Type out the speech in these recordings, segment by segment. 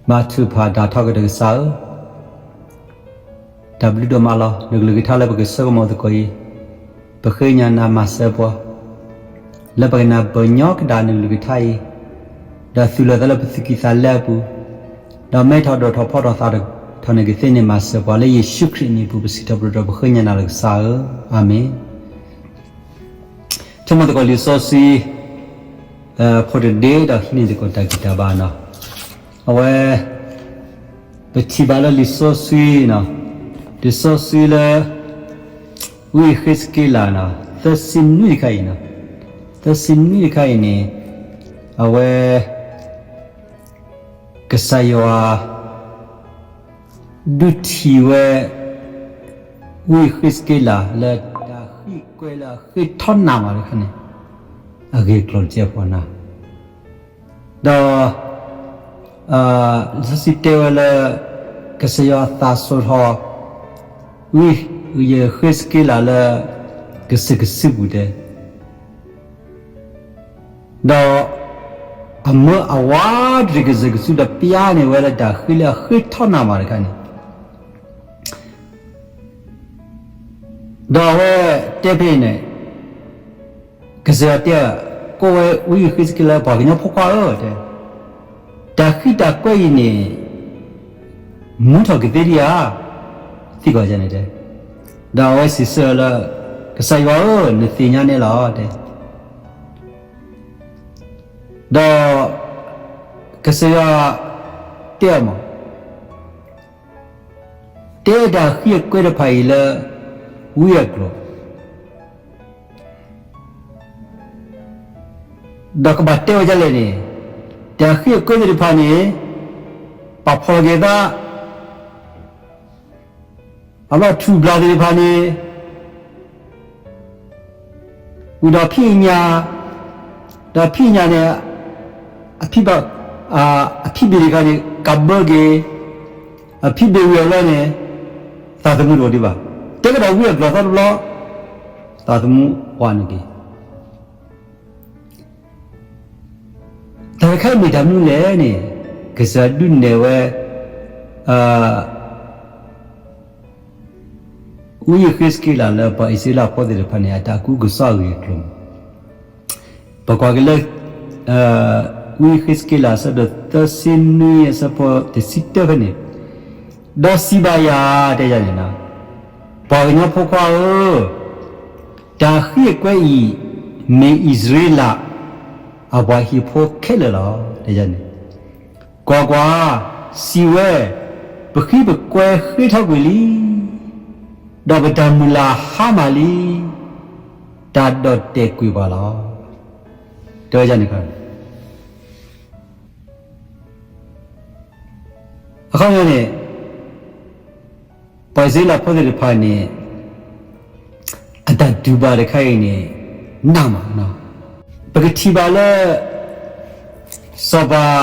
ဘါထုကဖၣ်တၢ်ထီကတၢၢ်ကစၢ်ဧၢ, တၢ်ဘျုးဒိၣ်မးလီၤ. နကလုၢ်ကထါလၢပကဆၢကမီၤသကိးအံၤ, ပဃ့ကညးနၤမၤစၢၤပှၤ, လၢပကနၢ်ပၢၢ်ညီကဒၣ်နကလုၢ်ကထါအံၤ, ဒီးသူၣ်လီၤသးလၢပသူၣ်ကံၢ်သးလဲအပူၤ, ဒီးမ့ၢ်ထီၣ်ဒိၣ်ထီၣ်ဖီထီၣ်သးထီၣ်န့ၣ်ကသ့န့ၣ်မၤစၢၤပှၤလၢယ့ၣ်ၡူးခရံာ်အမံၤအပူၤ ပစံးထီၣ်ပတြၢၤဒီးပဃ့ကညးနၤလၢကစၢ်ဧၢ, အၤမ့ၣ်. ဆိကမိၣ်သကိးလံာ်စီဆှံ ဖိတဒ့ဒီးဟံးန့ၢ်သကိးတၢ်ဂံၢ်တၢ်ဘါနီၤ. အဝဲ ပထံၣ်ဘၣ်လၢလံာ်စီဆှံနီၤ, လံာ်စီဆှံလၢ ဝံယဃ့စက့လးနီၤ, သၢဆံနွံတခါအံၤနီၤ, သၢဆံနွံတခါအံၤန့ၣ် အဝဲ ကစၢ်ယွၤ ဒုးထံၣ်ဝဲ ဝံယဃ့စက့လးလၢတၢ်ဃံကွဲလၢအဃ့ထီၣ်နးမးတခါန့ၣ် အဂ့ၢ်အကျိၤတကဲဖီနၤ, ဒီး လံာ်စီဆှံတဲဝဲလၢ ကစၢ်ယွၤအသးစိာ်ထီၣ် ဝံယဃ့စက့လးလၢ ကစၢၢ်ကစုပူၤတဲ ဒီး အမၢအဝၤတ့ၢ်ကစၢၢ်ကစုဒီးပျါန့ၢ်ဝဲလၢတၢ်ဃံလၢအဃ့ထီၣ်နးမးတခါန့ၣ်, ဒီးအဝဲတဲဖဲအံၤန့ၣ် ကစၢ်ယွၤတဲ ကိးဝဲဝံယဃ့စက့လး ပှၤကညီဖိခွါဧၢ, တဲ, တၢ်ဃံတၢ်ကွဲးအံၤန့ၣ် မူထီၣ်ကသ့ဒံးဧါ, သံကွၢ်န့ၣ်တဲ, ဒီးအဝဲစံးဆၢလၢ ကစၢ်ယွၤဧၢ, နသ့ၣ်ညါန့ၣ်လီၤ တဲ, ဒီး ကစၢ်ယွၤတဲအီၤမး တဲတၢ်ဃံအကွဲးတဖၣ်အံၤလၢ ဝံအကျိာ်, ဒီးကဘၣ်တဲဝဲဒ်လဲၣ်န့ၣ်, တၢ်ဃံအကွဲးသ့ၣ်တဖၣ်န့ၣ် ပာ်ဖီၣ်လီၤက့ၤသး အဘျီထူၣ်ဘျၣ်သ့ၣ်တဖၣ်န့ၣ် ဝံၤဒီးဖံးအညၣ်, ဒီးဖံးအညၣ်န့ၣ် အဖံးဘၣ်, အဖံးဘ့ၣ်တခါန့ၣ် ကးဘၢက့ၤ, အဖံးဘ့ၣ်ဝံၤအလီၢ်န့ၣ် သးသမူတအိၣ်ဒံးဘၣ်. တဲကဒီးဝံအကျိာ်သီတဘျီ, သးသမူဝါန့ၣ်က့ၤ တၢ်တခါအံၤမ့ၢ်တၢ်မနုၤလဲၣ်န့ၣ်, ကစၢ်ဒုးနဲၣ်ဝဲ ဝံယဃ့စက့လးလၢပှၤအံၣ်စရ့လးဖိသ့ၣ်တဖၣ်န့ၣ် အတၢ်ကူၣ်ကစီၣ်အဂ့ၢ်အကျိၤန့ၣ်, ပကွၢ်က့ၤလၢ ဝံယဃ့စက့လးအဆၢဒိၣ်သၢဆံနွံအဆၢဖိတဆံတၢဖဲန့ၣ်, ဒီးစံးဘၣ်ယၤ တဲယၤန့ၣ်, ပှၤကညီဖိခွါဧၢ, တၢ်ဃံအကွဲးအံၤ မ့ၢ်အံၣ်စရ့လး အပှၤဟံၣ်ဖိခဲလၢာ်လီၤ တဲယၤန့ၣ်, ကွၢ်ကွၢ်, စံးဝဲ, ပဃံပကွဲးဃ့ထီၣ်ကွံာ်လံ, ဒီးပတၢ်မုၢ်လၢ်ဟါမၢ်လံ, တၢ်ဒီၣ်တဲာ်ကွံာ်ပှၤလီၤ. တဲဝဲန့ၣ် အခီပညီန့ၣ်, ပှၤအံၣ်စရ့လးဖိသ့ၣ်တဖၣ်န့ၣ် အတၢ်တူၢ်ဘၣ်တခါအံၤန့ၣ် နးမး, ပကထံၣ်ဘၣ်လၢ စီၤပၤ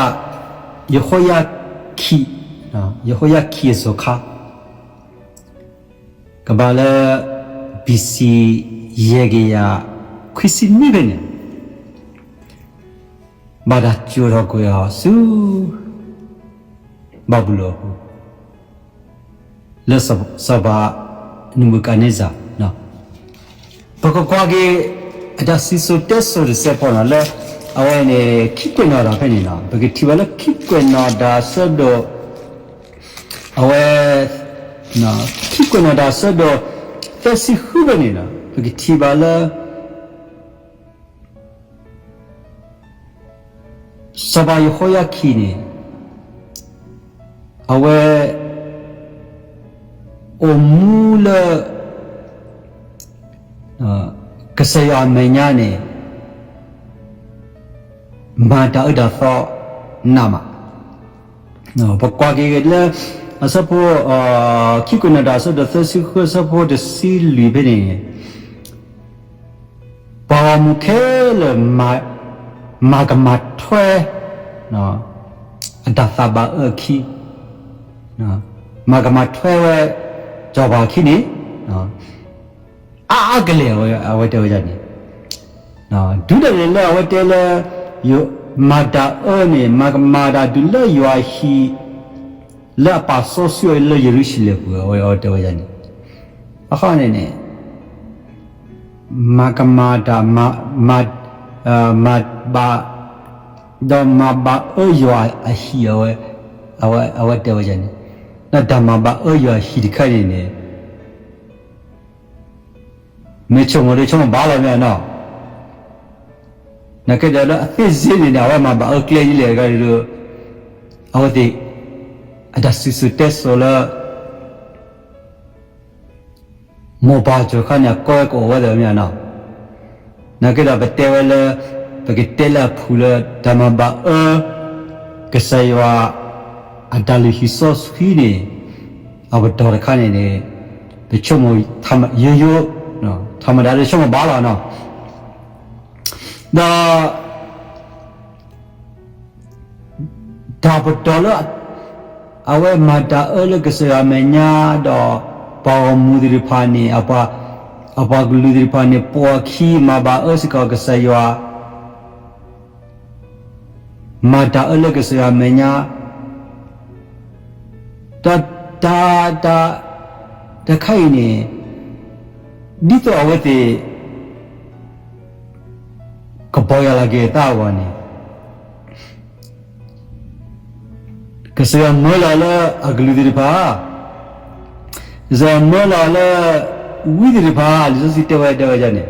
ယဟိယၤခံ, ယဟိယၤခံအစိၤခါ ကဘၣ်လၢ B C ယဲၢ်ကယၤခွံဆံနွံဖဲန့ၣ် ဘၣ်တၢ်စိာ်ထီၣ်ကွံာ်အီၤဆူ ဘၤဘူလိၣ်အပူၤ လၢစီၤပၤ နဘူၤခၣ်န့စၢ်, ပကကွၢ်က့ၤ အတၢ်စံၣ်စိၤတဲစိၤတစဲးဖိနီၤ လၢ အဝဲန့ၣ် ခံကွဲးနီၣ်တၢ်ဖဲန့ၣ်နီၤ ပကထံၣ်ဘၣ်လၢ ခံကွဲးနီၣ်တၢ်အဆၢဒိၣ် အဝဲ ခံကွဲးနီၣ်တၢ်အဆၢဒိၣ် သၢဆံဃုဖဲန့ၣ်နီၤ ပကထံၣ်ဘၣ်လၢ စီၤပၤယဟိယၤခံန့ၣ် အဝဲ အိၣ်မူလၢ ကစၢ်ယွၤအမဲာ်ညါန့ၣ် မၤတၢ်အၢတၢ်သီနးမး, ပကွၢ်က့ၤလၢ အဆၢဖိ ခံကွဲးနီၣ်တၢ်အဆၢဒိၣ်သၢဆံဃု အဆၢဖိတဆံလွံၢ်ဖဲန့ၣ် ပှၤဂီၢ်မုၢ်ခဲလၢာ် မၤကမၤထွဲ အတၢ်သးဘၣ်အၢအခံ, မၤကမၤထွဲဝဲ စီၤပၤအခံန့ၣ် အါအါကလဲာ် အဝဲတဲဝဲဒ်န့ၣ်, တုၤဒၣ်လဲာ်လၢအဝဲတဲလၢ မၤတၢ်အၢန့ၣ် မၤကမၤတၢ်တုၤလၢယွၤဟံၣ် လၢအပာ်စီဆှံအီၤလၢယရူၤၡလ့ၣ်ပူၤ အဝဲတဲဝဲဒ်န့ၣ်, အဃိန့ၣ်န့ၣ် မၤကမၤတၢ်, မၤ, မၤဘၣ်, ဒီးမၤဘၣ်အၢယွၤအဟံၣ် အဝဲတဲဝဲဒ်န့ၣ်, ဒီးတၢ်မၤဘၣ်အၢယွၤအဟံၣ်တခါန့ၣ်န့ၣ် မ့ၢ်ဆိကမိၣ်ဒီးဆိကမိၣ်ဘၣ်လီၤမ့ၢ်နီၤ, နာ်က့ဒီးလၢအသ့ၣ်စ့န့ၣ်န့ၣ် အဝဲမၤဘၣ်အၢကျဲဒ်လဲၣ်တဂၤဒီး အဝဲသ့ၣ် အတၢ်စံၣ်စိၤတဲစိၤလၢ မိၢ်ပၢ်ကၠိၤခါန့ၣ် အကီဝဲကအိၣ်ဝဲသ့ၣ်မ့ၢ်နီၤ, နာ်က့ဒီးပတဲဝဲလၢ ပကတဲလၢအဖုၣ်လၢတၢ်မၤဘၣ်အၢ ကစၢ်ယွၤ အတၢ်လုၢ်ဟံၣ်စီဆှံန့ၣ် အပတီၢ်တခါန့ၣ်န့ၣ် ပဆိကမိၣ် ယိယိ ထီၣ်မတၤဒီးဆိကမိၣ်ဘၣ်လီၤနီၤ, ဒီး တၢ်ပတီၢ်လၢ အဝဲမၤတၢ်အၢလၢကစၢ်ယွၤအမဲာ်ညါ ဒီးပှၤဂီၢ်မုၢ်သ့ၣ်တဖၣ်န့ၣ် အပှၤကလုာ်သ့ၣ်တဖၣ်န့ၣ် ပိာ်အခံ မၤဘၣ်အၢစ့ၢ်ကီးကစၢ်ယွၤ မၤတၢ်အၢလၢကစၢ်ယွၤအမဲာ်ညါ, ဒီးတၢ်, တၢ်တခါအံၤန့ၣ် ဒ်သိးအဝဲသ့ၣ် ကပီၢ်ယၢ်လီၤက့ၤအသးအဂီၢ်န့ၣ် ကစၢ်ယွၤမၢလီၤလၢအကလုာ်သ့ၣ်တဖၣ်, ကစၢ်ယွၤမၢလီၤလၢ ဝံသ့ၣ်တဖၣ် လံာ်စီဆှံတဲဝဲ တဲဝဲဒ်န့ၣ်,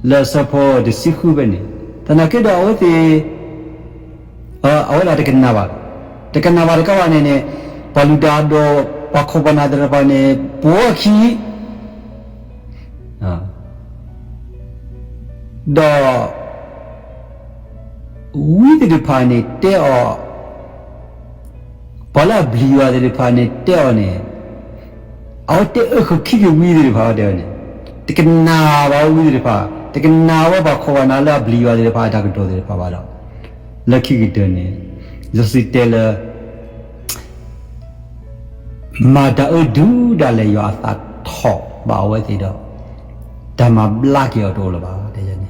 လၢအဆၢဖိတဆံဃုဖဲန့ၣ်, သနာ်က့ဒီးအဝဲသ့ၣ် အဝဲဒၣ်တကနၣ်ဘၣ်, တကနၣ်ဘၣ်တကးဘၣ်န့ၣ်န့ၣ် ပှၤလုၢ်တၢ်အဒိၣ် ပှၤခိၣ်ပှၤနၢ်သ့ၣ်တဖၣ်န့ၣ် ပိာ်အခံ ဒီး ဝံသ့ၣ်တဖၣ်န့ၣ်တဲအီၤ, ပှၤလၢအဘျုးယွၤသ့ၣ်တဖၣ်န့ၣ်တဲအီၤန့ၣ်, အဝဲတဲအၢဃုာ်ခံက့ၤဝံသ့ၣ်တဖၣ် အဝဲတဲဝဲန့ၣ်, တကနၣ်ဘၣ်ဝဲဝံသ့ၣ်တဖၣ်, တကနၣ်ဝဲပှၤခိၣ်ပှၤနၢ်လၢအဘျုးယွၤသ့ၣ်တဖၣ်အတၢ်ကတိၤသ့ၣ်တဖၣ်ဘၣ်ဒီး, လၢခံကတၢၢ်န့ၣ် လံာ်စီဆှံတဲလၢ မၤတၢ်အၢဒုးဒၣ်လဲာ် ယွၤအသးထီၣ်ဘၣ်အဝဲသ့ၣ်ဒီး, တၢ်မၤဘျါက့ၤအီၤတအိၣ်လၢၤဘၣ် တဲန့ၣ်,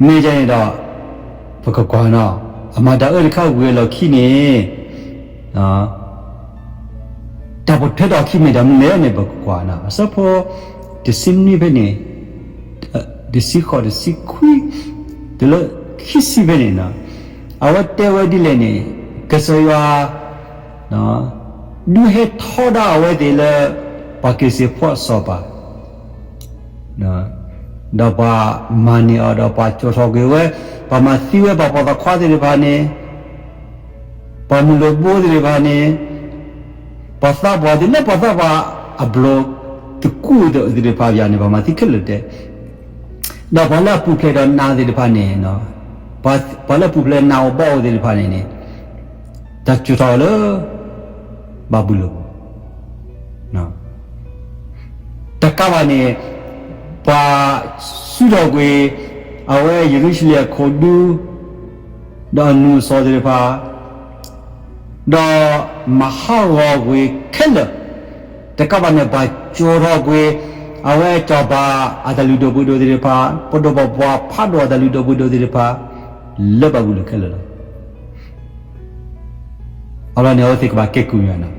မ့ၢ်ဒ်န့ၣ်ဒီး ပကကွၢ်နီၤ, အမၤတၢ်အၢတခါဝံၤအလီၢ်ခံန့ၣ် တၢ်ပိာ်ထွဲထီၣ်အခံမ့ၢ်တၢ်မနုၤလဲၣ်န့ၣ် ပကကွၢ်နီၤ, အဆၢဖိ တဆံနွံဖဲန့ၣ်, တဆံဃိး တဆံခွံ, တုၤလၢခံဆံဖဲန့ၣ်, အဝဲတဲဝဲဒ်လဲၣ်န့ၣ်, ကစၢ်ယွၤ ဒုးဟဲထီဒါအဝဲသ့ၣ်လၢ ပှၤက့ၤစ့ၢ်ဖီအစီၤပၤ, ဒီးပှၤမၤန့ၢ်အီၤဒီးပှၤကၠိၤထီၣ်ကွံာ်ဝဲ, ပှၤမၤသံဝဲပှၤပိာ်သၣ်ခွါသ့ၣ်တဖၣ်န့ၣ်, ပှၤမုၢ်လိၣ်ဘိသ့ၣ်တဖၣ်န့ၣ်, ပှၤသးပှၢ်သ့ၣ်လၢပှၤသးပှၢ်အဘျီၣ်သကူးသ့ၣ်တဖၣ်ယၤန့ၣ် ပှၤမၤသံခဲလၢာ်တဲ, ဒီးပှၤလၢအပူၤဖျဲးဒီးနးသ့ၣ်တဖၣ်န့ၣ်, ပှၤလၢအပူၤဖျဲးနးအိၣ်ဘီအိၣ်သ့ၣ်တဖၣ်န့ၣ်န့ၣ်, တၢ်ကၠိၤထီၣ်အီၤလၢ ဘၤဘူလိၣ်ပူၤ တကးဘၣ်န့ၣ်, ပှၤစုထီၣ်ကွံာ် အဝဲယရူၤၡလ့ၣ်အခိၣ်ဒူ ဒီးအနူၢ်အစီၤသ့ၣ်တဖၣ်, ဒီးမၤဟးဂီၤကွံာ်ခဲလၢာ်, တကးဘၣ်န့ၣ် ပှၤကၠိၤထီၣ်ကွံာ် အဝဲစီၤပၤအတၢ်လုၢ်ဒိၣ်ပှ့ၤဒိၣ်သ့ၣ်တဖၣ်, ပဒိၣ်ပပှၢ်ဖးဒိၣ်အတၢ်လုၢ်ဒိၣ်ပှ့ၤဒိၣ်သ့ၣ်တဖၣ် လၢဘၤဘူလိၣ်ခဲလၢာ်လီၤ. အလီၢ်န့ၣ် အဝဲသ့ၣ်ကဘၣ်ကဲကုၢ်မ့ၢ်နီၤ,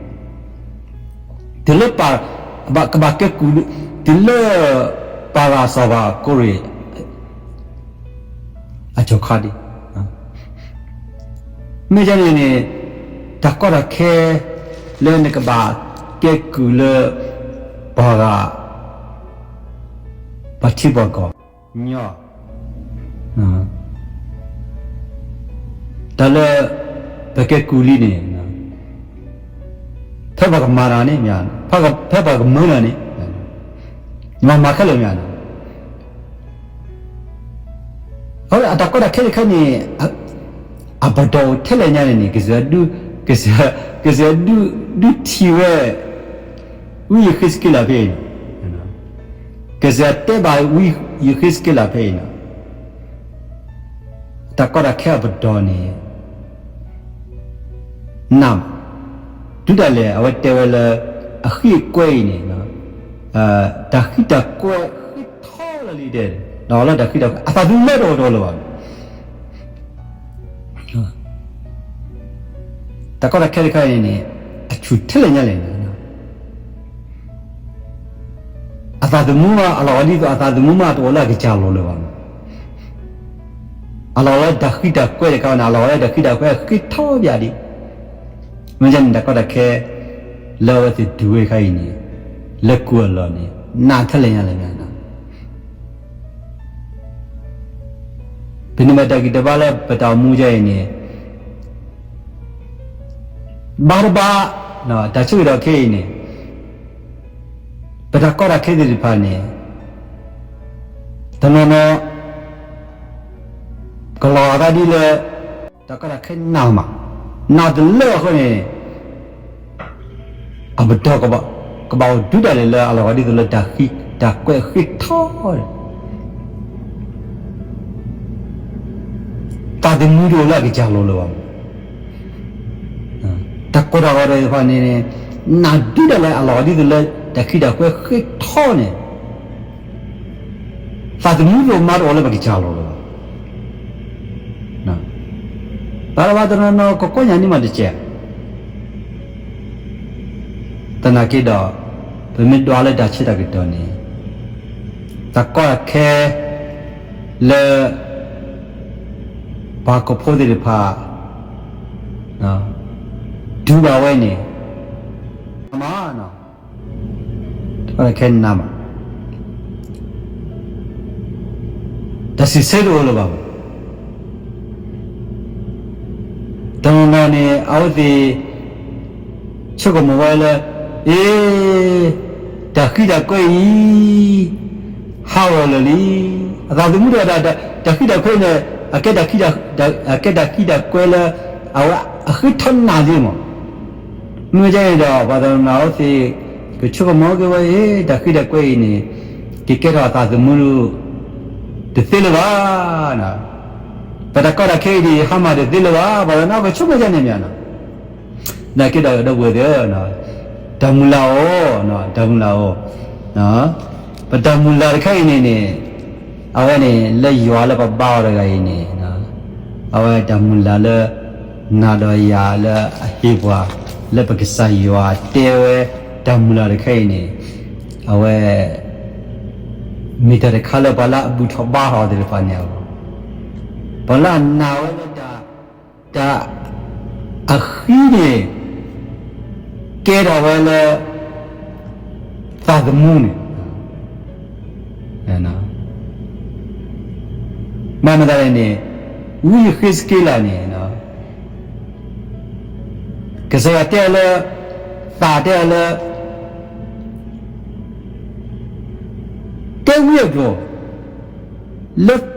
တုၤလၢပှၤ ကဘၣ်ကဲကုၢ်, တုၤလၢပှၤဂၤစီၤပၤကိရ့ၣ် အကၠိၤခါဒံး, မ့ၢ်ဒ်န့ၣ်န့ၣ်, တၢ်ကီတၢ်ခဲလၢနကဘၣ်ကဲကုၢ်လၢ ပှၤဂၤ ပှၤထံပှၤကီၢ်ညီ, တၢ်လၢ ပကဲကုၢ်လံန့ၣ်, ဖဲပှၤကမၤတၢ်န့ၣ်, ဖဲပှၤကမၤတၢ်န့ၣ်, မၤမၤခဲလၢာ်မ့ၢ်နီၤ, အတၢ်ကီတၢ်ခဲတခါန့ၣ်, အပတီၢ်အိၣ်ထဲလဲၣ်ညါန့ၣ်န့ၣ်, ကစၢ်ယွၤဒုးထံၣ်ဝဲ ဝံယဃ့းစက့လးဖဲအံၤန့ၣ်, ကစၢ်ယွၤတဲဘၣ်ဝံယဃ့းစက့လးဖဲအံၤန့ၣ်, တၢ်ကီတၢ်ခဲအပတီၢ်န့ၣ် နၢ်, တုၤဒၣ်လဲာ် အဝဲတဲဝဲလၢ အဃံအကွဲအံၤန့ၣ်, တၢ်ဃံတၢ်ကွဲးဃံထီၣ်လၢလံတဲ, ဒီးလၢတၢ်ဃံတၢ်ကွဲး အသးသမူလၢတအိၣ်တအိၣ်လၢၤဘၣ်. တၢ်ကီတၢ်ခဲတခါအံၤန့ၣ်န့ၣ် အဆူၣ်ထဲလဲၣ်ညါလဲၣ်န့ၣ် အသးသမူမး အလီၤဂာ်ဒ်သိး အသးသမူမး တအိၣ်လၢအကစၢ်လိၤလၢၤဘၣ်. အလီၤဂာ်လၢတၢ်ဃံတၢ်ကွဲတခါန့ၣ် အလီၤဂာ်လၢတၢ်ဃံတၢ်ကွဲအဃ့ထီဘၣ်ဒံး. မ့ၢ်န့ၣ် တၢ်ကီတၢ်ခဲ လၢအဝဲသ့ၣ်ဒုးဝဲတခါအံၤန့ၣ် လၢကူၣ်အလီၢ်န့ၣ် နးထဲလဲၣ်ညါလဲၣ်န့ၣ် ပန့ၢ်ဘၣ်တၢ်ဂံၢ်တၢ်ဘါလၢပတၢ်အိၣ်မူဒ်အံၤန့ၣ် ဘၣ်တဘၣ် တၢ်ဆၢကတီၢ်ခဲအံၤန့ၣ် ပတၢ်ကီတၢ်ခဲသ့ၣ်တဖၣ်န့ၣ် တနီၤနီၤ ကလီၤဂာ်သးဒ်လၢ တၢ်ကီတၢ်ခဲနးမး နးတလၢအဃိန့ၣ် အပတီၢ် ကဘၣ်အိၣ်ဒုးတၢ်လဲၣ်လၢအလီၤဂာ်ဒ်သိးလၢတၢ်ဃံတၢ်ကွဲအဃ့ထီန့ၣ် သးသမူတအိၣ်လၢအကစၢ်လိၤလၢၤဘၣ်. တၢ်ကိၢ်တၢ်ဂီၤသ့ၣ်တဖၣ်န့ၣ် နးဒုးတၢ်လဲၣ်အလီၤဂာ်ဒ်သိးလၢတၢ်ဃံတၢ်ကွဲဃ့ထီန့ၣ် သးသမူတအိၣ်မးတအိၣ်လၢပကစၢ်လိၤလၢၤဘၣ်. ဘၣ်တဘၣ်တနီၤနီၤ ကကွၢ်ညါန့ၢ်မးတကဲး သနာ်က့ဒီး ပမ့ၢ်ဒွးလၢတၢ်ဆၢတၢ်ကတီၢ်န့ၣ် တၢ်ကီတၢ်ခဲ လၢ ပှၤကဖိသ့ၣ်တဖၣ် ဒုးဘၣ်ဝဲန့ၣ် မး တၢ်ကီတၢ်ခဲနးမး တၢ်စံးဆၢတအိၣ်လၢၤဘၣ်. တနီၤနီၤန့ၣ် အဝဲသ့ၣ် ဆိကမိၣ်ဝဲလၢ အ့ တၢ်ဃံတၢ်ကွဲအံၤ ဟးဂီၤလၢာ်လံ. အသးသမူတအိၣ်ဒီး တၢ်ဃံတၢ်ကွဲန့ၣ် အကဲတၢ်ဃံတၢ်ကွဲလၢ အဝဲအဃ့ထီနးလံမး. မ့ၢ်ကဲန့ၣ်ဒီး ပှၤတနီၤနီၤအဝဲသ့ၣ် ကဆိကမိၣ်က့ၤဝဲ အ့ တၢ်ဃံတၢ်ကွဲအံၤန့ၣ် ကကဲထီၣ်အသးသမူ တသ့လၢၤဘၣ်. ပတၢ်ကီတၢ်ခဲအံၤန့ၣ် ဟါမၢ်တသ့လၢၤဘၣ်. ပှၤတနီၤကဆိကမိၣ်ကန့ၣ်မ့ၢ်နီၤ. သနာ်က့ဒီး ဒီပုၢ်ဝဲၢ်သ့ၣ်ဧၢ, တၢ်မုၢ်လၢ်အိၣ်, တၢ်မုၢ်လၢ်အိၣ်, ပတၢ်မုၢ်လၢ်တခါအံၤန့ၣ်န့ၣ် အဝဲန့ၣ် လၢယွၤလၢပဘါအီၤတဂၤအံၤန့ၣ် အဝဲတၢ်မုၢ်လၢ်လၢ နၤဒီးယၤလၢအဟ့ၣ်ပှၤ လၢပကစၢ်ယွၤတဲဝဲ တၢ်မုၢ်လၢ်တခါအံၤန့ၣ် အဝဲ မ့ၢ်တၢ်တခါလၢပှၤလၢအဘူၣ်ထီၣ်ဘါထီၣ်သ့ၣ်တဖၣ်န့ၣ် ပှၤလၢအနာ်ဝဲလၢတၢ် တၢ် အဃံန့ၣ် ကဲထီၣ်ဝဲလၢ သးသမူန့ၣ် ဘၣ်မနုၤလဲၣ်န့ၣ် ဝံယဃ့စက့လးန့ၣ် ကစၢ်ယွၤတဲအီၤလၢ သးတဲအီၤလၢ တဲဝံအကျိာ် လၢ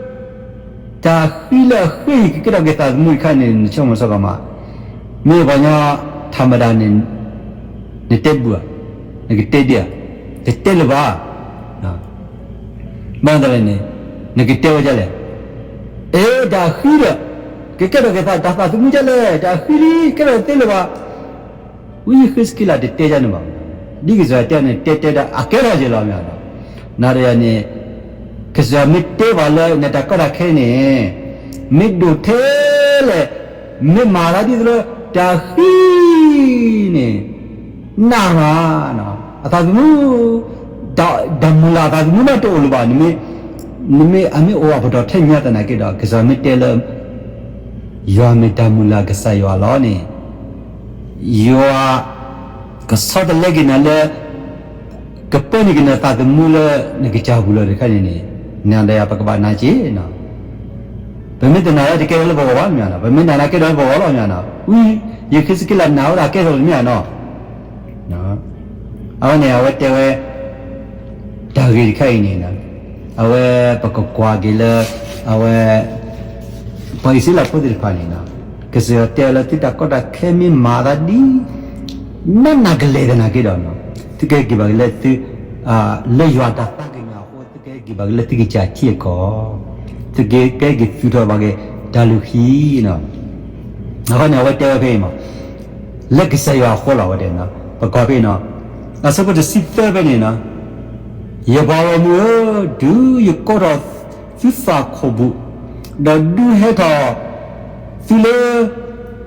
တၢ်ဃံလၢအဃ့အံၤ ကကဲထီၣ်က့ၤသးသမူတခါန့ၣ် နဆိကမိၣ်စ့ၢ်ကီးမး, မ့ၢ်ပှၤကညီထးမတၤန့ၣ် နတဲတဘူၣ်ဧါ, နကတဲဒံးဧါ, တတဲလၢၤဘၣ်. ဘၣ်မနုၤလဲၣ်န့ၣ် နကတဲဝဲဒ်လဲၣ်, အဲ တၢ်ဃံဒီး ကကဲထီၣ်က့ၤသး တၢ်သးသမူဒ်လဲၣ်, တၢ်ဃံလံ ကဲထီၣ်သ့လၢၤဘၣ်. ဝံယဃ့စက့လးတတဲဒ်န့ၣ်ဘၣ်, ဒ်ကစၢ်ယွၤတဲန့ၣ် တဲတဲဒၣ်အကဲထီၣ်က့ၤလီၤမ့ၢ်နီၤ. နၤဒီးယၤန့ၣ် ကစၢ်ယွၤမ့ၢ်တဲပှၤလၢနတၢ်ကီတၢ်ခဲန့ၣ် မ့ၢ်ဒိၣ်ထဲလဲၣ်, မ့ၢ်မၤသးဒ်သိးလၢ တၢ်ဃံန့ၣ် နးမး, အသးသမူ တၢ်မုၢ်လၢ်အသးသမူမးတအိၣ်လၢၤဘၣ်, နမ့ၢ်အမ့ၢ်အိၣ်အပတီၢ်ထဲညါသနာ်က့ဒီး ကစၢ်မ့ၢ်တဲလၢ ယွၤမ့ၢ်တၢ်မုၢ်လၢ်ကစၢ်ယွၤလီၤန့ၣ်, ယွၤ ကဆီတလဲက့ၤနၤလၢ ကပၢနုာ်က့ၤနသးသမူလၢနကစၢ်ပူၤလီၤတခါန့ၣ်န့ၣ်, နၤဒီးယၤပကဘၣ်နာ်က့ၤနီၤ. ပမ့ၢ်တနာ်လၢတကဲထီၣ်လၢပဂီၢ်ဘၣ်မ့ၢ်နီၤ, ပမ့ၢ်နာ်လၢကဲထီၣ်လၢပဂီၢ်လီၤမ့ၢ်နီၤ, ဝံယဃ့စက့လးနာ်ဝဲဒၣ်ကဲထီၣ်လၢမ့ၢ်နီၤ. အဝဲန့ၣ် အဝဲတဲဝဲ တၢ်ဂ့ၢ်တခါအံၤန့ၣ် အဝဲပကကွၢ်က့ၤလၢ အဝဲ ပှၤအံၣ်စရ့လးဖိသ့ၣ်တဖၣ်န့ၣ် ကစၢ်ယွၤတဲအီၤလၢသုတၢ်ကီတၢ်ခဲမ့ၢ်မၤသးဒ် နးနးကလဲာ်သနာ်က့ဒီး သုကဟဲက့ၤဘၣ်က့ၤလၢသု လၢယွၤတၢ်သးကညီၤအဃိ သုကဟဲက့ၤဘၣ်က့ၤလၢသုကစၢ်ထံအကီၢ်, သုကဟဲက့ၤသူၣ်ထီၣ်ဘၣ်က့ၤတၢ်လုၢ်ဟံၣ်နီၤ. အဃိန့ၣ် အဝဲတဲဝဲဖဲအံၤမး လၢကစၢ်ယွၤအဃိလီၤ အဝဲတဲ, ပကွၢ်ဖဲအံၤနီၤ, အဆၢဖိတဆံသၢဖဲန့ၣ်နီၤ, ယပှၤဂီၢ်မုၢ်ဧၢ, ဒုးယကိးထီၣ်သုသးခိၣ်ဘူၣ်, ဒီးဒုးဟဲထီၣ်သုလၢ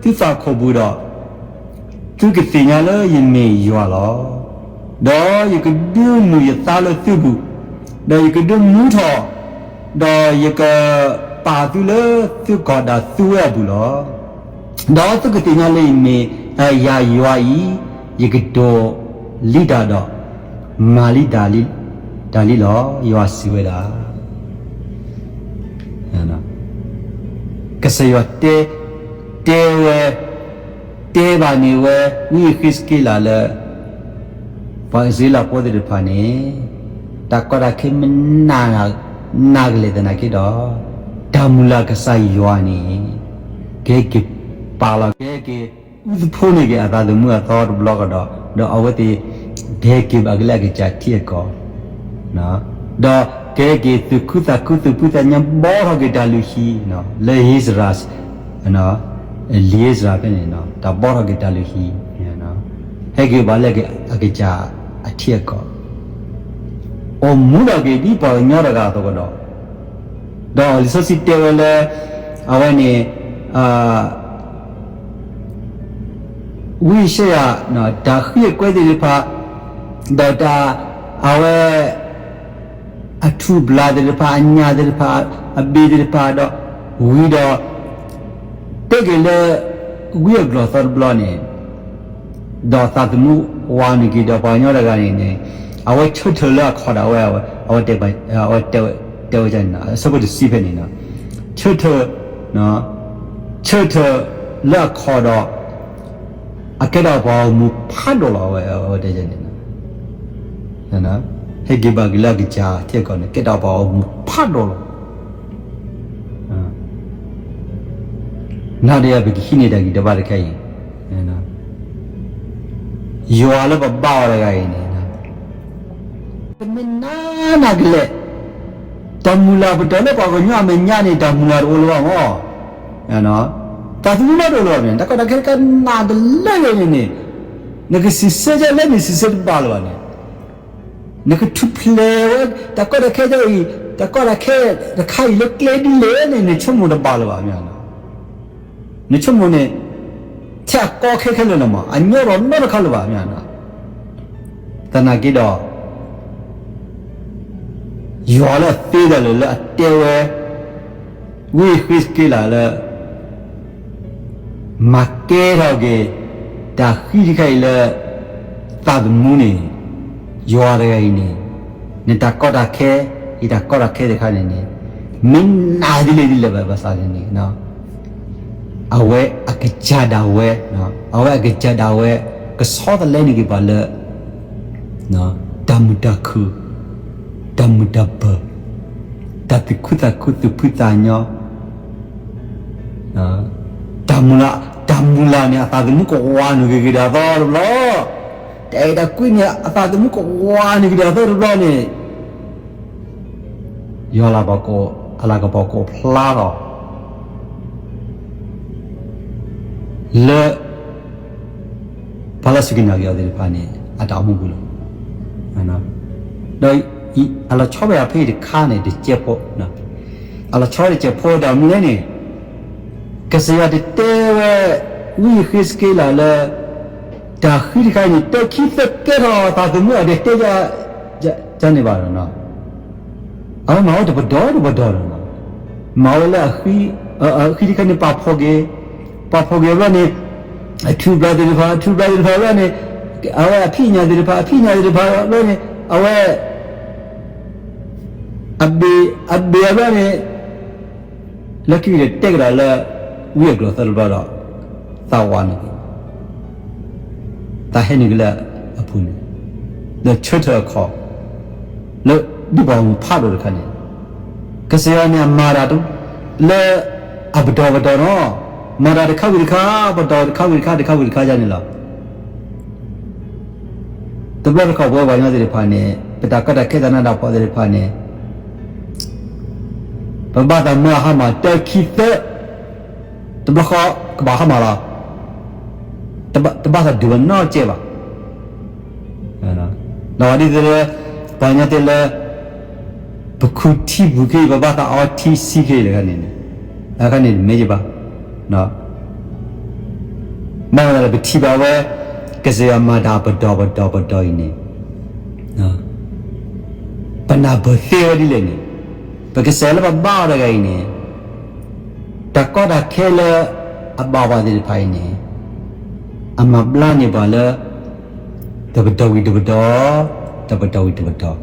သုသးခိၣ်ဘူၣ်ဒီး သုကသ့ၣ်ညါလၢယမ့ၢ်ယွၤလီၤ. ဒီးယကဒုးမုာ်ယသးလၢသုပူၤ, ဒီးယကဒုးမူထီၣ်, ဒီးယကပာ်သုလၢသုကီၢ်ဒၣ်သုဝဲအပူၤလီၤ. ဒီးသုကသ့ၣ်ညါလၢယမ့ၢ်ယၤယွၤအံၤ, ယကဒိးလံတၢ်ဒီး မၤလံတၢ်လံလီၤ, ယွၤစံးဝဲဒၣ်. ကစၢ်ယွၤတဲ, တဲဝဲ, တဲဘၣ်န့ၢ်ဝဲ ဝံယဃ့းစက့လးလၢ ပှၤအံၣ်စရ့လးဖိသ့ၣ်တဖၣ်န့ၣ် တၢ်ကီတၢ်ခဲမ့ၢ်နးကလဲာ်သနာ်က့ဒီး, တၢ်မုၢ်လၢ်ကစၢ်ယွၤန့ၣ် ကဟဲက့ၤပာ်လီၤ, ကဟဲက့ၤအုးသဖိန့ၢ်က့ၤအသးသမူအသီတဘျီကဒီး, ဒီးအဝဲသ့ၣ် ကဟဲက့ၤဘၣ်က့ၤလၢအကစၢ်ထံအကီၢ် ဒီးကဟဲက့ၤသူၣ်ခုသးခု သူၣ်ဖှံသးညီ ဘှီထီၣ်က့ၤတၢ်လုၢ်ဟံၣ် လၢဧ့စရၤ, လံာ်ဧ့စရၤဖဲန့ၣ် တၢ်ဘှီထီၣ်က့ၤတၢ်လုၢ်ဟံၣ်, ဟဲက့ၤဘၣ်လၢအကစၢ်အထံအကီၢ်, အိၣ်မူထီၣ်က့ၤဒ်ပှၤကညီတဂၤအသိးကဒီး, ဒီးလံာ်စီဆှံတဲဝဲလၢ အဝဲန့ၣ် ဝံယၡါယၤ တၢ်ဃံအကွဲသ့ၣ်တဖၣ်, ဒီးတၢ် အဝဲ အထူၣ်ဘျၣ်သ့ၣ်တဖၣ် အညၣ်သ့ၣ်တဖၣ် အဘ့ၣ်သ့ၣ်တဖၣ်ဒီး ဝံၤဒီး တဲက့ၤလၢ ဝံအကျိာ်သီတဘျီန့ၣ်, ဒီးသးသမူဝးနုာ်က့ၤဒီးပှၤကညီတဂၤန့ၣ်န့ၣ်, အဝဲဆၢထၢၣ်လၢအခီၣ်ဒၣ်ဝဲ, အဝဲတဲဝဲန့ၣ် အဆၢဖိတဆံဖဲန့ၣ်, ဆၢထၢၣ် ဆၢထၢၣ်လၢအခီၣ်ဒီး အကဲထီၣ်ပှၤဂီၢ်မုၢ်ဖးဒိၣ်လီၤ အဝဲတဲန့ၣ်, ဟဲက့ၤဘၣ်က့ၤလၢအကစၢ်ထံအကီၢ်န့ၣ် ကဲထီၣ်ပှၤဂီၢ်မုၢ်ဖးဒိၣ်လီၤ. နၤဒီးယၤပကဟံးန့ၢ်တၢ်ဂံၢ်တဘါတခါအံၤ, ယွၤလၢပဘါအီၤတဂၤအံၤန့ၣ် တမ့ၢ်နးနးကလဲာ်, တၢ်မုၢ်လၢ်ပတီၢ်လၢပှၤကညီအမဲာ်ညါန့ၣ် တၢ်မုၢ်လၢ်တအိၣ်လၢၤဘၣ်မး, တၢ်သးသမူဘၣ်တအိၣ်လၢၤဘၣ်မး, တၢ်ကီတၢ်ခဲတခါနးတလၢန့ၣ်န့ၣ်, နကစံးဆၢကလဲၣ် နစံးဆၢတဘၣ်လၢၤဘၣ်န့ၣ်, နကထူၣ်ဖျဲးဝဲ တၢ်ကီတၢ်ခဲအံၤ, တၢ်ကီတၢ်ခဲတခါအံၤလၢကျဲဒ်လဲၣ်န့ၣ် နဆိကမိၣ်တဘၣ်လၢၤဘၣ်မး, နဆိကမိၣ်န့ၣ် ထဲအကီခဲခဲလၢာ်လၢၤမး, အညီထီၣ်နီတခါလၢၤဘၣ်မး, သနာ်က့ဒီး ယွၤလၢအသ့တၢ်လၢာ်လၢအတဲဝဲ ဝံယဃ့းစက့လးလၢ မၤကဲထီၣ်က့ၤ တၢ်ဃံတခါအံၤလၢ သးသမူန့ၣ်, ယွၤတဂၤအံၤန့ၣ်, နတၢ်ကီတၢ်ခဲ, ယတၢ်ကီတၢ်ခဲတခါန့ၣ်န့ၣ်, မ့ၢ်နးဒ်လဲၣ်ဒ်လဲၣ်ဘၣ်ဆၣ်န့ၣ်န့ၣ်, အဝဲအကစၢ်ဒၣ်ဝဲ, အဝဲအကစၢ်ဒၣ်ဝဲ ကဆီတလဲန့ၢ်က့ၤပှၤလၢ တၢ်မုာ်တၢ်ခုၣ်, တၢ်မုာ်တၢ်ပၢၢ်, တၢ်သူၣ်ခုသးခု သူၣ်ဖှံသးညီ, တၢ်မုၢ်လၢ်, တၢ်မုၢ်လၢ်န့ၣ် အသးသမူကဝးနုာ်က့ၤက့ၤဒၣ်အသီတဘျီ, တၢ်အဲၣ်တၢ်ကွံန့ၣ် အသးသမူကဝးနုာ်က့ၤဒၣ်အသီတဘျီန့ၣ်, ယွၤလၤကပီၤကအိၣ်ဖျါထီၣ် လၢ ပှၤလၢအစူၢ်က့ၤနာ်က့ၤအီၤသ့ၣ်တဖၣ်န့ၣ် အတၢ်အိၣ်မူပူၤလီၤ. ဒီးအလီၤဆီဝဲဒၣ်ဖဲအံၤတခါန့ၣ် တစဲးဖိ, အလီၤဆီဝဲတစဲးဖိဒၣ်မနုၤလဲၣ်န့ၣ်, ကစၢ်ယွၤတတဲဝဲ ဝံယဃ့းစက့လးလၢ တၢ်ဃံတခါအံၤန့ၣ် တၢခံသၢကဲထီၣ်သးသမူအီၤ တတဲဒ်န့ၣ်ဘၣ်လီၤ. အဝဲမၤဝဲတပဒီတပဒီလီၤ. မၤဝဲလၢ အဃံတခါန့ၣ် ပာ်ဖှိၣ်က့ၤ, ပာ်ဖှိၣ်က့ၤအဘျီန့ၣ် အထူၣ်ဘျၣ်သ့ၣ်တဖၣ်, အထူၣ်ဘျၣ်သ့ၣ်တဖၣ်အဘျီန့ၣ် အဝဲအဖံးအညၣ်သ့ၣ်တဖၣ်, အဖံးအညၣ်သ့ၣ်တဖၣ်အဘျီန့ၣ် အဝဲ အဘ့ၣ်, အဘ့ၣ်အဘျီန့ၣ် လၢခံကတၢၢ်တဲကဒီးလၢ ဝံအကျိာ်သၢတဘျီဒီး သးဝးန့ၣ် သးဟဲနုာ်က့ၤလၢအပူၤန့ၣ်, ဒီးဆၢထၢၣ်အခီၣ် လၢဒ်ပှၤဂီၢ်မုၢ်ဖးဒိၣ်တခါန့ၣ်, ကစၢ်ယွၤန့ၣ်အမၤတၢ်လၢအပဒီပဒီနီၤ, မၤတၢ်တခါဝံၤတခါ, ပဒီတခါဝံၤတခါ, တခါဝံၤတခါန့ၣ်လီၤ. တဘျီတခီၣ်ပဝဲပှၤကညီသ့ၣ်တဖၣ်န့ၣ် ပတၢ်ကီတၢ်ခဲတၢ်နးတၢ်ဖှီၣ်သ့ၣ်တဖၣ်န့ၣ် ပဘၣ်သးမၢအဟါမၢ်တၢခံသၢ, တဘျီဃီကဘၣ်ဟါမၢ်လီၤ. တဘၣ်သးဒုးဝဲနီတစဲးဘၣ်. ဒီးဒ်သိးလၢ ပှၤကညီသ့ၣ်လၢ ပခူၣ်ထံပူၤခဲအံၤ ပဘၣ်သးအီထံဆံခဲအံၤတခါန့ၣ်, အခါန့ၣ်တမ့ၢ်ယဘၣ်. ဘၣ်မနုၤလဲၣ် ပထံၣ်ဘၣ်ဝဲ ကစၢ်ယွၤမၤတၢ်ပဒီပဒီပဒီအံၤန့ၣ် ပနၢ်ပၢၢ်သ့ဝဲဒ်လဲၣ်န့ၣ်, ပကစၢ်လၢပဘါအီၤတဂၤအံၤန့ၣ်, တၢ်ကီတၢ်ခဲလၢအဘၣ်ပှၤသ့ၣ်တဖၣ်အံၤန့ၣ်, အမၤဘျါန့ၢ်ပှၤလၢ တပတီၢ်ဝံၤတပတီၢ်, တပတီၢ်ဝံၤတပတီၢ်,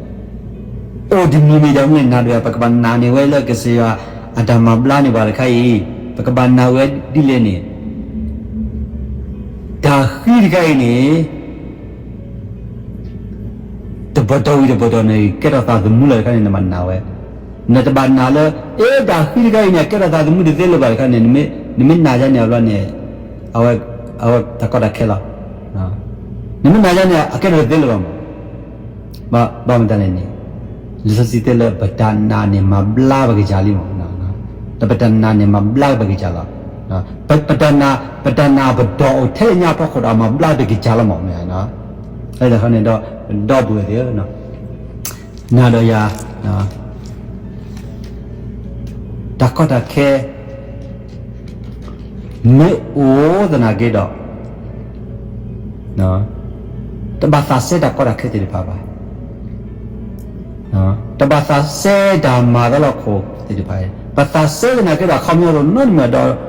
အိၣ်တမံၤမံၤဒီးမ့ၢ်နၤဒီး ပကဘၣ်နာ်န့ၢ်ဝဲလၢကစၢ်ယွၤအတၢ်မၤဘျါန့ၢ်ပှၤတခါအံၤ, ပကဘၣ်နာ်ဝဲဒ်လဲၣ်န့ၣ်, တၢ်ဃံတခါအံၤန့ၣ် တပတီၢ်ဝံၤတပတီၢ်န့ၣ် ကဲထီၣ်သးသမူလၢတခါန့ၣ် နဘၣ်နာ်ဝဲ, နတဘၣ်နာ်လၢ အ့ တၢ်ဃံတခါအံၤန့ၣ် အကဲထီၣ်သးသမူတသ့လၢၤဘၣ်တခါန့ၣ်, နမ့ၢ်နာ်ယါန့ၣ်အဘျီန့ၣ်, အဝဲတၢ်ကီတၢ်ခဲလီၤ. နမ့ၢ်နာ်ယါန့ၣ် အကဲထီၣ်တသ့လၢၤဘၣ်မး, ဘၣ်မတၤလဲၣ်န့ၣ်, လံာ်စီဆှံတဲလၢပတၢ်နာ်န့ၣ်မၤဘျါပကစၢ်လံမး, ဒီးပတၢ်နာ်န့ၣ်မၤဘျါပကစၢ်လီၤ. ပတၢ်နာ်, ပတၢ်နာ်ပဒီးအိၣ်ထဲလၢညါအဖီခိၣ်ဒီးမၤဘျါပကစၢ်လီၤမး, န့ၣ်, ဒီပုၢ်ဝဲၢ်သ့ၣ်ဧၢ, နၤဒီးယၤ, တၢ်ကီတၢ်ခဲ မ့ၢ်အိၣ်သနာ်က့ဒီး, တဘၣ်သးစဲတၢ်ကီတၢ်ခဲသ့ၣ်တဖၣ်ဘၣ်. တဘၣ်သးစဲတၢ်မၤသးလီၢ်ခိၣ်သ့ၣ်တဖၣ်, ပသးစဲသနာ်က့ဒီး အခီပညီတအိၣ်နီတမံၤဒီး,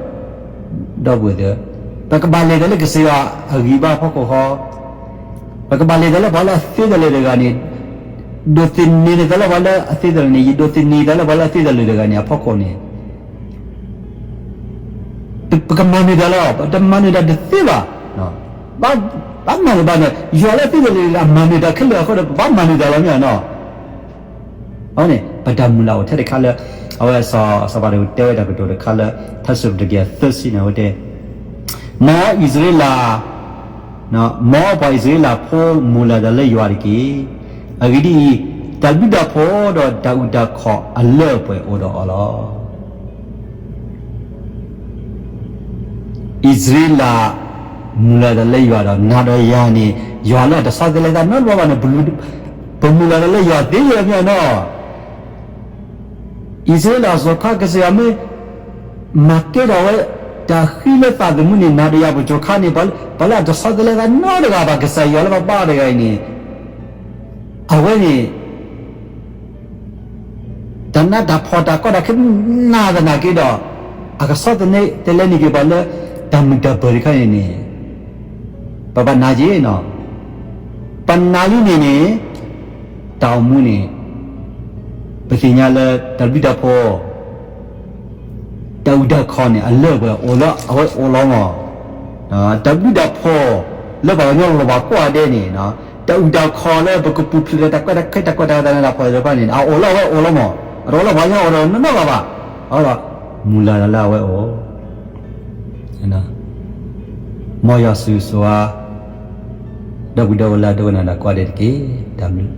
ဒီပုၢ်ဝဲၢ်သ့ၣ်ဧၢ, ပကဘၣ်လဲၤသးလၢကစၢ်ယွၤအဂံၢ်ဘါအဖီခိၣ်ဃီ, ပကဘၣ်လဲၤသးလၢပှၤလၢအသ့တလၢာ်တဂၤန့ၣ်, ဒိးသန့ၤသးလၢပှၤလၢအသ့တလၢာ်န့ၣ်, ယဒိးသန့ၤသးလၢပှၤလၢအသ့တလၢာ်တဂၤန့ၣ် အဖီခိၣ်န့ၣ် ပကမၤနၢၤတၢ်လီၤ, ပတမၤနၢၤတၢ်တသ့ဘၣ်. ဘၣ်မၤနၢၤဘၣ်န့ၣ် ယွၤလၢအသ့တလၢာ်တဂၤ မၤနၢၤတၢ်ခဲလၢာ်အဃိဒီး ပဘၣ်မၤနၢၤတၢ်လီၤမ့ၢ်ဧါနီၤ. အဝဲန့ၣ် ပတၢ်မုၢ်လၢ်အိၣ်ထဲတခါလၢ အဝဲစီၤပၤတကတဲဝဲတၢ်ကတိၤတခါလၢ ထါစံးပတြၢၤတကယၤသၢဆံန့ၣ် အဝဲတဲ, မ်အံၣ်စရ့လး, မ်ပှၤအံၣ်စရ့လးဖိမုၢ်လၢ်တၢ်လၢယွၤတက့ၢ်. အဂ့ၢ်ဒ်အံၤ, တၢ်ဘျုးတၢ်ဖှိၣ်ဒီးတၢ်အုၣ်တၢ်ခီၣ်အလၢအပှဲၤအိၣ်ဒီးအီၤလီၤ. အံၣ်စရ့လး မုၢ်လၢ်တၢ်လၢယွၤဒီး နၤဒီးယၤန့ၣ် ယွၤလၢအတဆီတလဲသးနီတဘျီဘၣ်န့ၣ် ပမုၢ်လၢ်တၢ်လၢယွၤသ့လံမ့ၢ်နီၤ. အံၣ်စရ့လးအစီၤခါ ကစၢ်ယွၤမ့ၢ်မၤကဲထီၣ်ဝဲ တၢ်ဃံလၢသးသမူန့ၣ် နၤဒီးယၤပစိၤခါန့ၣ် ပှၤလၢအတဆီတလဲသးနီတဂၤဘၣ် ကစၢ်ယွၤလၢပဘါအီၤတဂၤအံၤန့ၣ် အဝဲန့ၣ် တၢ်နးတၢ်ဖှီၣ်တၢ်ကီတၢ်ခဲနးသနာ်က့ဒီး အကဆီတလဲန့ၢ်က့ၤပှၤလၢ တၢ်မုာ်တၢ်ပၢၤတခါန့ၣ်န့ၣ် ပဘၣ်နာ်က့ၤနီၤ. ပနာ်လံန့ၣ်န့ၣ် တၢ်အိၣ်မူန့ၣ် ပသ့ၣ်ညါလၢတၢ်ဘျုးတၢ်ဖှိၣ် တၢ်အုၣ်တၢ်ခီၣ်န့ၣ် အလၢအပှဲၤအိၣ်လၢအဝဲအိၣ်လီၤမး. တၢ်ဘျုးတၢ်ဖှိၣ် လၢပှၤကညီလီၤဘၣ်ကိးဂၤဒဲးန့ၣ်, တၢ်အုၣ်တၢ်ခီၣ်လၢပကပူၤဖျဲးဒီးတၢ်ကွဲးတၢ်ခဲ တၢ်ကွဲးတၢ်တၢ်နးတၢ်ဖှီၣ်သ့ၣ်တဖၣ်န့ၣ် အအိၣ်လၢအဝဲအိၣ်လီၤမး. အတအိၣ်လၢပှၤကညီအိၣ်ဒီးနီတဂၤဘၣ်. အဃိဒီး မုၢ်လၢ်တၢ်လၢအဝဲအိၣ်, မ်ယွၤဆိၣ်ဂ့ၤဆိၣ်ဝါ ဒီပုၢ်ဒီဝဲၢ်လၢအဒိကနၣ်တၢ်ကိးဂၤဒဲးတက့ၢ်. တၢ်ဘျုး